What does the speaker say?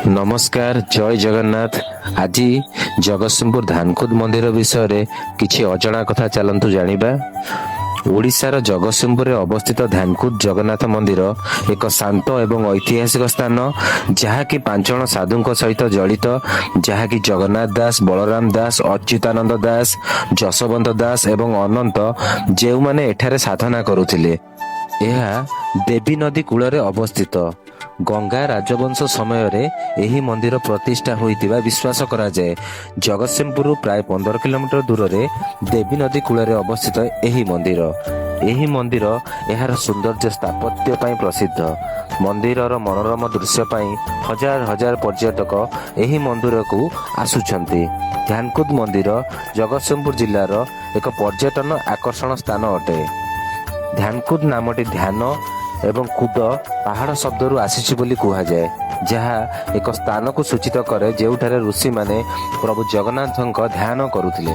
ନମସ୍କାର, ଜୟ ଜଗନ୍ନାଥ। ଆଜି ଜଗତସିଂହପୁର ଧାନକୁଦ ମନ୍ଦିର ବିଷୟରେ କିଛି ଅଜଣା କଥା ଚାଲନ୍ତୁ ଜାଣିବା। ଓଡ଼ିଶାର ଜଗତସିଂହପୁରରେ ଅବସ୍ଥିତ ଧ୍ୟାନକୁଦ ଜଗନ୍ନାଥ ମନ୍ଦିର ଏକ ଶାନ୍ତ ଏବଂ ଐତିହାସିକ ସ୍ଥାନ, ଯାହାକି ପାଞ୍ଚଜଣ ସାଧୁଙ୍କ ସହିତ ଜଡ଼ିତ, ଯାହାକି ଜଗନ୍ନାଥ ଦାସ, ବଳରାମ ଦାସ, ଅଚ୍ୟୁତାନନ୍ଦ ଦାସ, ଯଶୋବନ୍ତ ଦାସ ଏବଂ ଅନନ୍ତ, ଯେଉଁମାନେ ଏଠାରେ ସାଧନା କରୁଥିଲେ। ଏହା ଦେବୀ ନଦୀ କୂଳରେ ଅବସ୍ଥିତ। ଗଙ୍ଗା ରାଜବଂଶ ସମୟରେ ଏହି ମନ୍ଦିର ପ୍ରତିଷ୍ଠା ହୋଇଥିବା ବିଶ୍ୱାସ କରାଯାଏ। ଜଗତସିଂହପୁରରୁ ପ୍ରାୟ 15 କିଲୋମିଟର ଦୂରରେ ଦେବୀ ନଦୀ କୂଳରେ ଅବସ୍ଥିତ ଏହି ମନ୍ଦିର। ଏହି ମନ୍ଦିର ଏହାର ସୌନ୍ଦର୍ଯ୍ୟ ସ୍ଥାପତ୍ୟ ପାଇଁ ପ୍ରସିଦ୍ଧ। ମନ୍ଦିରର ମନୋରମ ଦୃଶ୍ୟ ପାଇଁ ହଜାର ହଜାର ପର୍ଯ୍ୟଟକ ଏହି ମନ୍ଦିରକୁ ଆସୁଛନ୍ତି। ଧ୍ୟାନକୁଦ ମନ୍ଦିର ଜଗତସିଂହପୁର ଜିଲ୍ଲାର ଏକ ପର୍ଯ୍ୟଟନ ଆକର୍ଷଣ ସ୍ଥାନ ଅଟେ। ଧ୍ୟାନକୁଦ ନାମଟି ଧ୍ୟାନ ଏବଂ କୁଦ ପାହାଡ଼ ଶବ୍ଦରୁ ଆସିଛି ବୋଲି କୁହାଯାଏ, ଯାହା ଏକ ସ୍ଥାନକୁ ସୂଚିତ କରେ ଯେଉଁଠାରେ ଋଷିମାନେ ପ୍ରଭୁ ଜଗନ୍ନାଥଙ୍କ ଧ୍ୟାନ କରୁଥିଲେ।